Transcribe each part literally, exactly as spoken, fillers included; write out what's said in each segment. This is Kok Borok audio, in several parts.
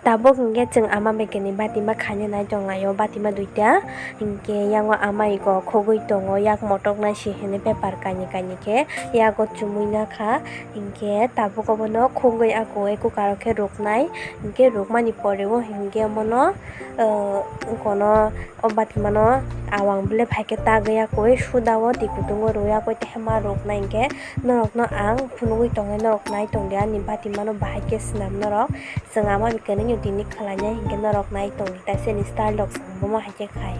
Tabuk hinkhe chwng ama bai khe ni batima khaina nai tong lai o, batima duita. Hinkhe yango ama iko khogwi tongo, yak motok nai si hinwi paper kaini kaini khe yago chumui nakha. Hinkhe tabuk obono khogwi ako cooker o khe rwknai. Hinkhe rwkmani pore o hinkhe omono, ah, kono o batimano awang bile phaikhe tagwi yakwi suda o twi kutungo rwwi yakwi tei ma rwknai hinkhe norokno ang phunugwi tongwi norok nai tongdi ani batimano bahai khe swnam norok. Chwng ama bai khe nini tini khlainai hinkhe norok nai tongdi taisani style rok chwng bomo hai khe khai.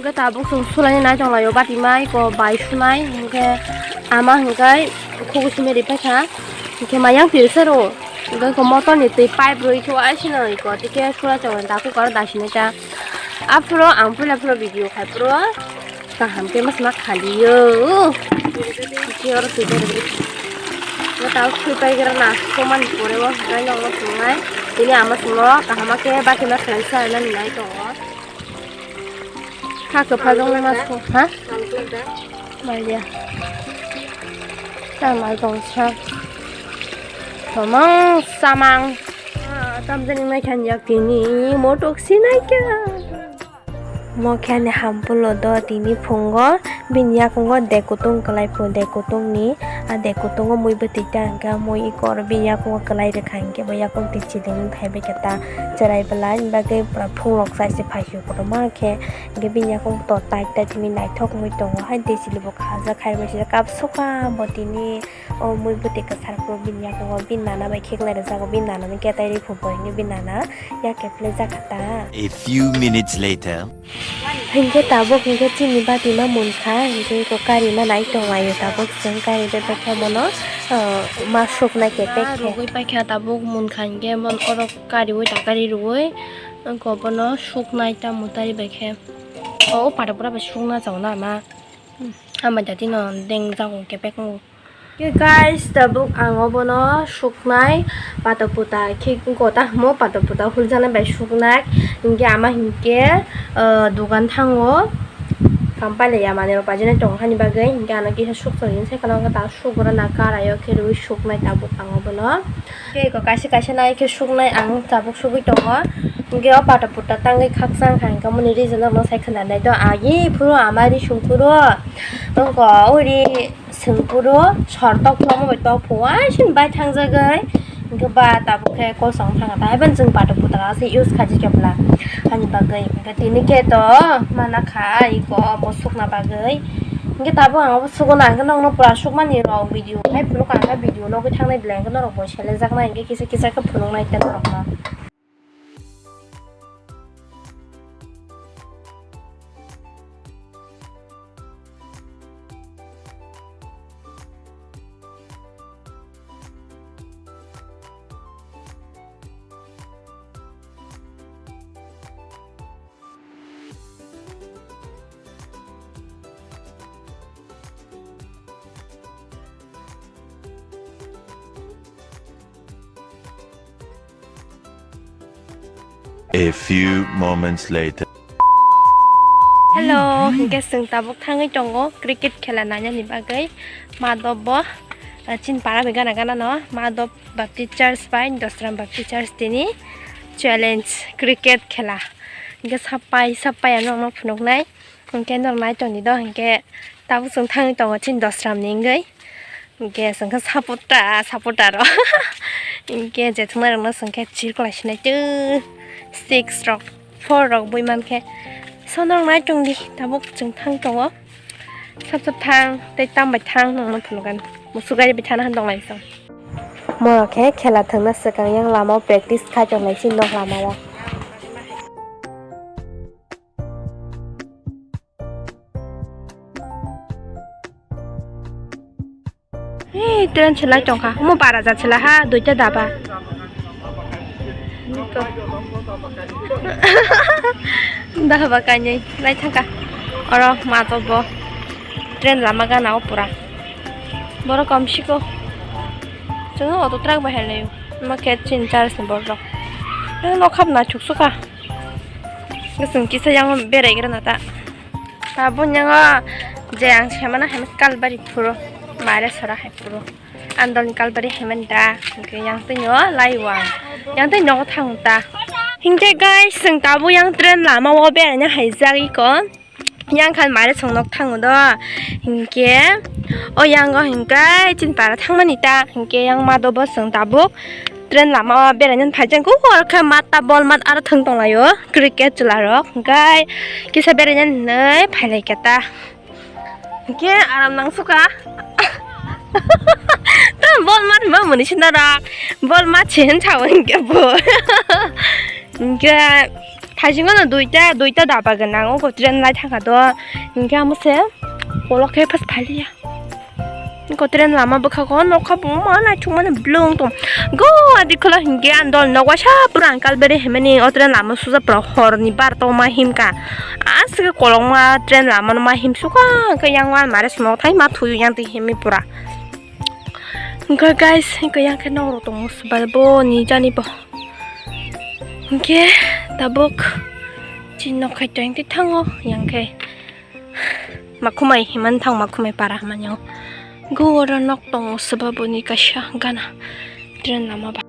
Hwnkhe tabuk chwng sulainai nai tong lai o, batimai ko bai sunai, hwnkhe ama hwnkhe khugu simi ri paikha, hwnkhe mayang twi se ro, hwnkhe ko motor ni twi pipe rwi khe uaisino iko, tei khe sula chawai da cooker o da sinai ta. Aphuru ang puila phuru video khai phuru kaham khe ma sima khaliyo. Tei oro twi bai rwgwi thango. Tao sui pai gra na, sumani pore o hwnkhe nokno chwngnai. Tini ama chwngno kaham khe bakhe ma khlai sa nani nai tongo. Ha kwpha jong ma su, ha? Maliya. Tama jong sa. Samang, samang. Ah, tam jani mai khan yak tini motok sinai kha. Mo khe ani hampulo do tini phungo bini yakungo de kutung kwlai phu, de kutungni a de kutungo mui bwtwi ta hwnkhe mui iko oro bini yakungo kwlai rwkha hinkhe bo yakung twi chilingwi phaibai khe ta chwrai bwlai bagwi pura phungrok sai se phai si kotorma khe hinkhe bini yakung to tai tai tini naithok wngwi tongo hai de chilibo khajak hai bai sijak kapsuka bo tini. O mui bwtwi kwchar phuru bini yakungo bini nana bai kheklai rwjago, bini nana ni ketai ri phu bo hinkhe bini nana yak khe phlai jakha ta. A few minutes later. Hinkhe tabuk hinkhe chini batima munkha, hinkhe eko kari ma nai tong laio tabuk chwng kari bai paikha bono, ah, ma suknai kepek khe. Rwgwi paikha tabuk munkha hinkhe bono oro kariui ta kari rwui wngkha bono suknai ta mwtai bai khe. O pata pura bai sukna chao na ma. Hmm, hambai jatino deng jago kepek wng. Khe guys, tabuk ang obono suknai pata puta khe gota hamo pata puta huljaknai bai suknai. Hinkhe ama hinkhe, ah, dogan thango. Kampale ya manwi rok paijak nai tongo hani bagwi. Hinkhe ano kisa sukchang hinwi sai kheno ta sukboro na karaio khe rwi suknai tabuk ang obono. Khe eko kaisa kaisa nai khe suknai ang tabuk sugwi tongo. Hinkhe o pata puta tangwi khakchang kha hinkhe moni reason no sai khwnanai do agi phuru ama ri sung phuru wngkha uri. Swng phuru sor tok phlamo bai tok phu uaisini bai thangjagwi. Hinkhe ba tabuk khe kosong thangkha ta, haibani chwng pata puta se use khaijak khe bwla. Hani bagwi hinkhe tini khe to mana kha iko obo sukna bagwi. Hinkhe tabuk ang obo sugo na hinkhe nokno pura sukmani rok video hai phuru kha video nogwi thangnai bwla hinkhe norok bo selejaknai hinkhe kisa kisa khe phunuknai ta norokno. A few moments later. Hello, hinkhe chwng tabuk thangwi tongo cricket khela nainani bagwi. Madop bo, ah, chini para bai gana gana no Madop Baptist Church bai Dosram Baptist Church tini challenge cricket khela. Hinkhe sapai sapai ano phunuknai. Hinkhe norok nai tongdi do, hinkhe tabuk chwng thangwi tongo chini Dosram ni wngwi. Hinkhe chwng khe supporter, supporter rok. Hinkhe je thwngnairokno chwng khe chirkolai sinai tw six rok, four rok bui mankhe. So norok nai tongdi, tabuk chwng thang tongo. Sap sap thang tei tam bai thang nongno phunukani. Musu gari bai thana han tonglai chwng. Morok khe khela thwngna swkang yang lama o practice khai tonglai si nok lama o. Hei, train se lai tongkha. Omo bara jat se lai ha, duita daba. Daba kainwi lai thangkha. Oro mato bo train lama gana o pura. Borok kom siko. Chwng auto truck bai hai laio. Omo khe chini church ni borok rok. Ang nokha bo naithok sukha. Chwng kisa yang beraigra na ta. Tabuk nyango je ang semana hai kalbari phuru. Mare sora hai phuru. Andoni kalbari hai man da. Hingke yang twi no lai wang. Yang twi nogo thang ta. Hingke guys, chwng tabuk yang train lama o beraina hai jagwi ko. Yang khan mare song nok thango do. Hinkhe o yango hinkhe chini para thangmani ta. Hinkhe yang ma do bo chwng tabuk train lama o beraina phaijak. Oro khe mat ta bol mat aro thwng tonglaio cricket chwla rok. Hinkhe kisa beraina hinwi phailaikha ta. Hinkhe aram nang sukha. Bol mat ma muni sinarok. Bol mat se hin sao hinkhe bo. Hinkhe thaisingo no duita, duita daba gwnang, o train lai thangkha do. Hinkhe amo se kolok khe phas phaliya. Ko train lama bwkhago nokha bo ma naithok mani blong tong. Go adi kholo hinkhe ang dol nok waisa pura ang kalbari himani o train lama suja pura horni barta o ma himkha. Aswk kolokma train lama no ma himsukha, hinkhe yang wan mare swnok thai ma thuyu yang twi himwi pura. Hinkhe guys, hinkhe yang khe nok rok tongo swbai bo ni jani bo. Hinkhe tabuk chini nok khai tong twi thango yang khe. Makhumai himan thang makhumai para himanyo. Go oro nok tongo swba boni kaisa gana train lama ba.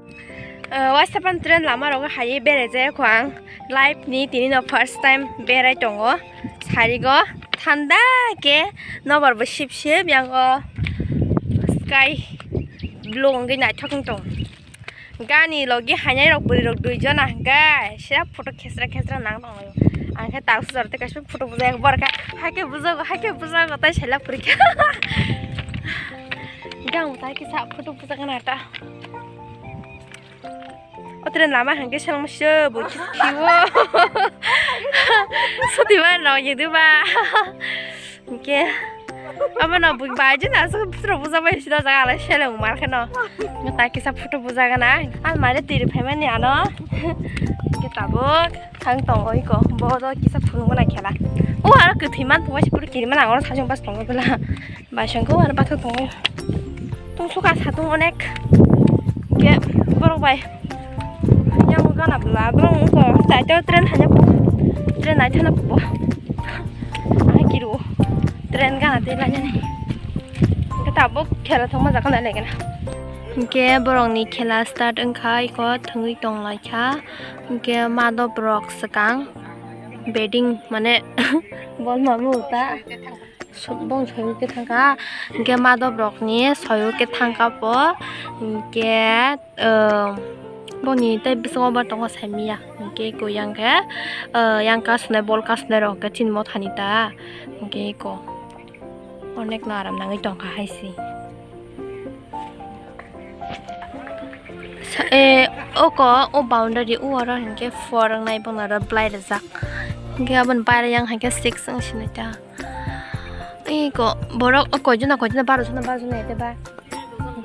Eh, waisa pan train lama rogo hai berajak ang life ni tini no first time berai tongo. Sarigo thanda ke nobar bo sip sip yango sky blue wngwi naithok wng tong. Gani logi hainai rok bwrwi rok dui jona hwnkhe sira photo khesra khesra nang tonglaio. Ang khe tabuk sujaro tei kaisa photo bujai borok khe hai khe bujago hai khe bujago tai saila phuri khe. Gang tai kisa photo bujagana ta. O train lama hwnkhe seleng masa bo khiwo. Suti ba no yedi ba. Hingke abo no bui bai jina asuk putro puja bai sida jaga alai seleng mar kheno. Nge ta kisa photo puja gana. Almari tiri phaimani ano. Hingke tabuk thang tongo iko. Bo do kisa phunuk gana khela. O aro kwthwi man thungma se pura kiri man ang oro sajung bas tongo bela. Bai sangko aro bathok tongo. Tong suka satung onek. Hingke borok bai. Yang gana bela borok ungko. Taito train hanya po. Train naithana po. Ang kiru train gana tei lainani. Hingke tabuk khela thangma jaga nai laigena. Hingke borokni khela start wngkha, iko thwngwi tonglaikha. Hingke madop rok swkang batting mane bol mamu ta. Bong soyo khe thangkha. Hingke madop rokni soyo khe thangkha po. Hingke Boni tei bwskango ba tongo saimanya. Hingke eko yang khe, yang kasunai bol kasunai rok hingke chini mothani ta. Hingke eko onek no aram nangwi tongkha hai se. Oko o boundary o aro hingke four wngnai bono aro belai rijak. Hingke aboni baire yang hingke six wng sinai ta. Eko borok koijona koijona baro jona baro jona ete ba.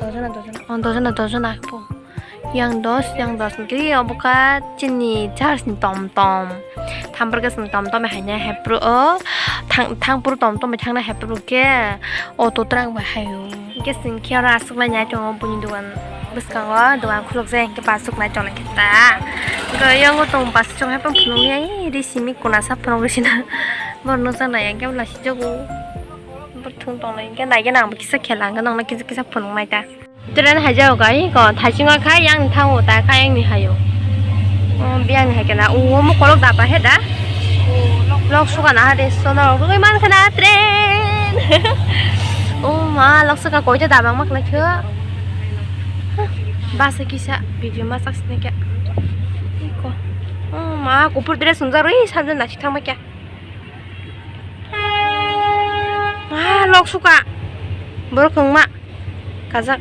Dojona dojona. Oh, dojona dojona po. Yang dos, yang dos. Hingke obo kha chini church ni tom tom. Thampor khe chwng tom tom bai haina hepro o. Thang, thangpor tom tom bai thangna hepro khe auto truck bai haio. Hingke chwng khe oro aswk lai nai tongo buini dogan bwskango, dogan khuluk jai hingke basuk nai tongo khe ta. Hingke yango tong basuk hai phano phunukya, ri simi kuna sa phunuk ri sina. Borok nukjak nai hingke bo lasi jago. Bo thung tong lai hingke nai gana ang bo kisa khela hingke nang kisa kisa phunuk nai ta. Train hai jao kai ko thaichung kha yang thango ta kha yang ni hayo. Oh, biang ni hai kana. Oh, mo kolok daba he da. Lok suka na ha de sono rok rugui man khana train. Oh ma, lok suka koi ta daba mak lai khe. Bus kisa video ma sak sini kya. Iko. Oh ma, kupur dress unja rui sabjana sithang ma kya. Ma lok suka. Borok wngma. Kajak.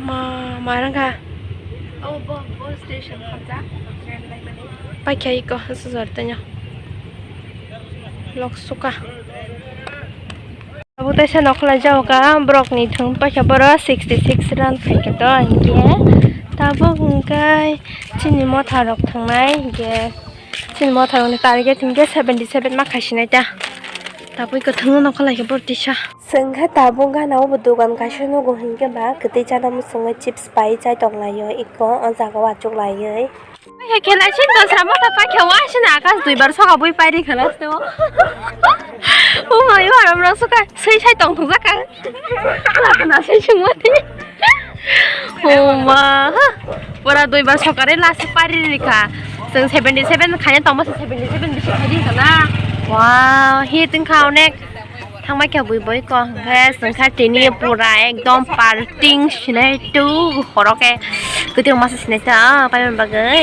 Ma, ma rang kha. Paikha iko, sujor tanya. Lok suka. Abo teisa nokholai jao ka, borok ni thung paikha boro sixty six run phaikha to, hinkhe tabuk hinkhe chini motha rok thangnai, hinkhe chini motha rok ni target hinkhe seventy seven ma khaisinai ta. Tabuk kwthwngno nokha lai khe bortisa. Chwng khe tabuk gana o bo dogan kaisa nugo hinkhe ba kwtwi chana muchungwi chips pai chai tong lai o eko o jaga o achuk lai oi. Hai khe lai sini dosra motha pai khe wa sini akas duibar soka bui pai ri khala se o. O mai o aram rok soka sei sai tong thung jaka. Khla khna sei sung mani. O ma ha. Pura duibar soka re last pai ri ri kha. Chwng seventy seven khaina tong masa seventy seven bisi khai ri kha na. Wow, hi tong kha onek. Thangbai khe bui bui ko hwnkhe chwng kha tini pura ekdom parting sinai tu horo khe kwtwi masa sinai ta paimani bagwi.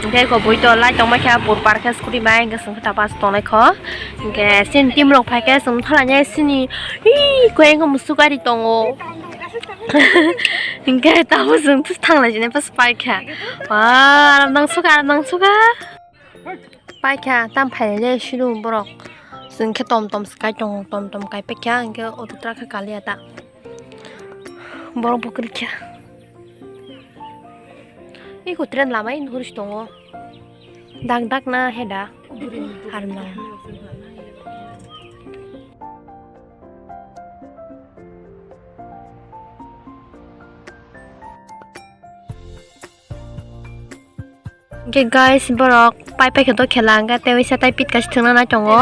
Hwnkhe ko bui to lai tongbai kha bur par khe scooty bai hwnkhe chwng khe ta bus tongnai kho. Hwnkhe chini team rok phai khe chwng thalai nai sini ih koi wngkha musuk gari tongo. Hwnkhe tabuk chwng thanglai sinai bus pai kha. Wah, aram nang suka, aram nang suka. Paikha tam phailele silu borok. Chwng khe tom tom swkai tongo, tom tom kai paikha, hwnkhe auto truck khe kaliya ta. Borok bo kwrwikha. Eko train lama ini horish tongo. Dak dak na heda. Harnang. Hwnkhe guys, borok pai paikha do khela, hwnkhe tei waisa tei pit kaisa thwngna nai tongo.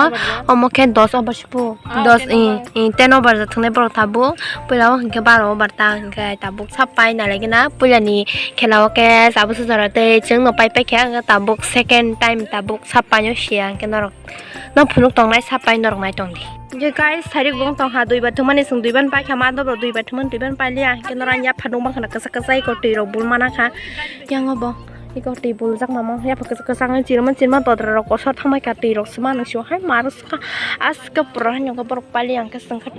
Omo khe dos over sibu. Dos, i, i, ten over ja thwngnai borok tabuk. Puila o hwnkhe baro over ta, hwnkhe tabuk sap pai nai lai gana. Puilani khela o khe tabuk sujaro tei chwngno pai paikha, hwnkhe tabuk second time tabuk sap paino siya, hwnkhe norok. No phunuk tongnai sapai norok nai tongdi. Hwnkhe guys, sari gong tongkha, duibar thwngmani chwng duibar paikha, ma dobro duibar thwngmani duibar pailiya, hwnkhe norok ani yapha nukmankha na kwchak kwchak eko twi rok bul manakha. Yang obo eko twi buljak mamo yapha kwchak kwchak wng chirima chirima todra rok koso thangbaikha, twi rok swma nung sio hai ma rwsukha, aske pura hai nokha borok pailiya hwnkhe chwngkha.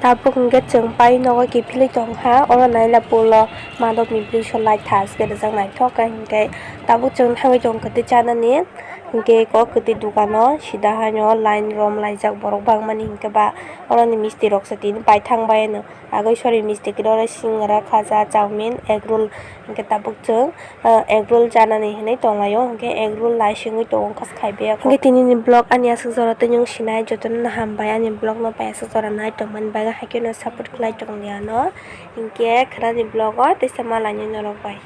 Tabuk hwnkhe chwng pai nogo kiphilwi tongkha, oro naila pulo madok ni bwrwi so light thaske rijak naithok khe hwnkhe tabuk chwng thangwi tongkha tei chanani. Hwnkhe eko kwtwi dukano sida haino line rom laijak borok bangmani, hwnkhe ba oroni misti rok se tini paithang bai no agoi sori misti kwrwi oro singra, khaja, chowmin, egg roll, hwnkhe tabuk chwng, ah, egg roll chanani hinwi tonglaio, hwnkhe egg roll lai singwi tongo wngkha se khai biyakho. Hwnkhe tinini vlog ani aswk jora twi nung sinai jotono no hambai ani vlog no pai aswk jora nai tongmani bagwi, haikhe no support khlai tongdi ano, hwnkhe khwnani vlog o teisa malainai norok bai.